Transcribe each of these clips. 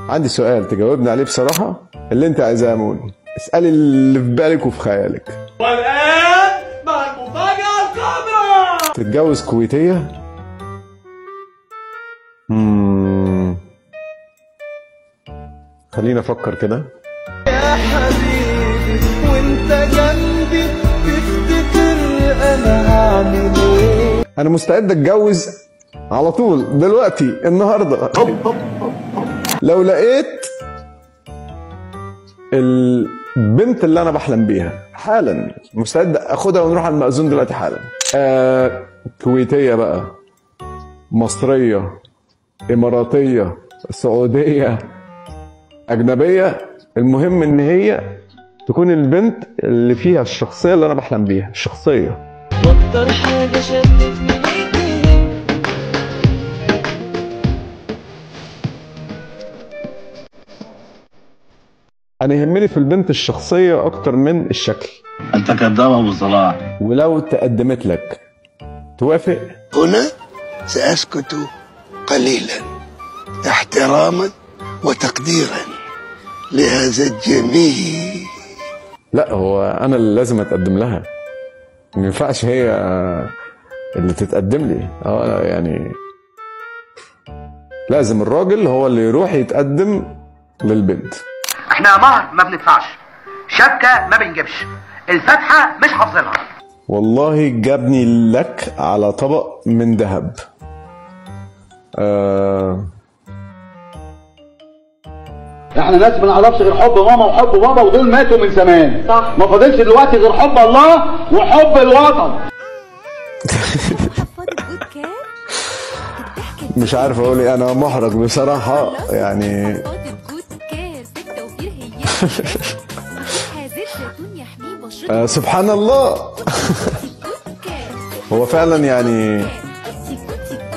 عندي سؤال تجاوبني عليه بصراحة، اللي انت عايزاه يا مون، اسألي اللي في بالك وفي خيالك. والآن مع المفاجأة الكبرى. تتجوز كويتية؟ خلينا افكر كده. يا حبيبي وانت جنبي تفتكر انا هعمل ايه؟ انا مستعد اتجوز على طول دلوقتي النهارده لو لقيت البنت اللي انا بحلم بيها حالا، مستعد اخدها ونروح على المأذون دلوقتي حالا. كويتية بقى، مصرية، اماراتية، سعودية، اجنبية، المهم ان هي تكون البنت اللي فيها الشخصية اللي انا بحلم بيها، الشخصية. واكتر حاجة شدتني ليك. انا يهمني في البنت الشخصية اكتر من الشكل. انت كداب ابو صلاح. ولو تقدمت لك توافق؟ هنا سأسكت قليلا احتراما وتقديرا لهذا الجميل. لا، هو انا اللي لازم اتقدم لها، ما ينفعش هي اللي تتقدم لي. يعني لازم الراجل هو اللي يروح يتقدم للبنت. احنا مهر ما بندفعش، شبكة ما بنجيبش، الفاتحة مش حافظينها. والله جابني لك على طبق من ذهب. احنا ناس ما نعرفش غير حب ماما وحب بابا، ودول ماتوا من زمان، صح؟ ما فاضلش دلوقتي غير حب الله وحب الوطن. مش عارف اقول ايه، انا محرج بصراحة يعني. سبحان الله. هو فعلا يعني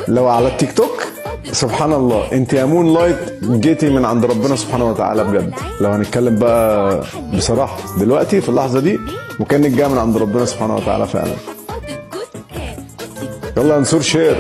لو على التيك توك سبحان الله، انت يا مون لايت جيتي من عند ربنا سبحانه وتعالى بجد. لو هنتكلم بقى بصراحة دلوقتي في اللحظة دي، وكانك جاية من عند ربنا سبحانه وتعالى فعلا. يلا يا نصور share.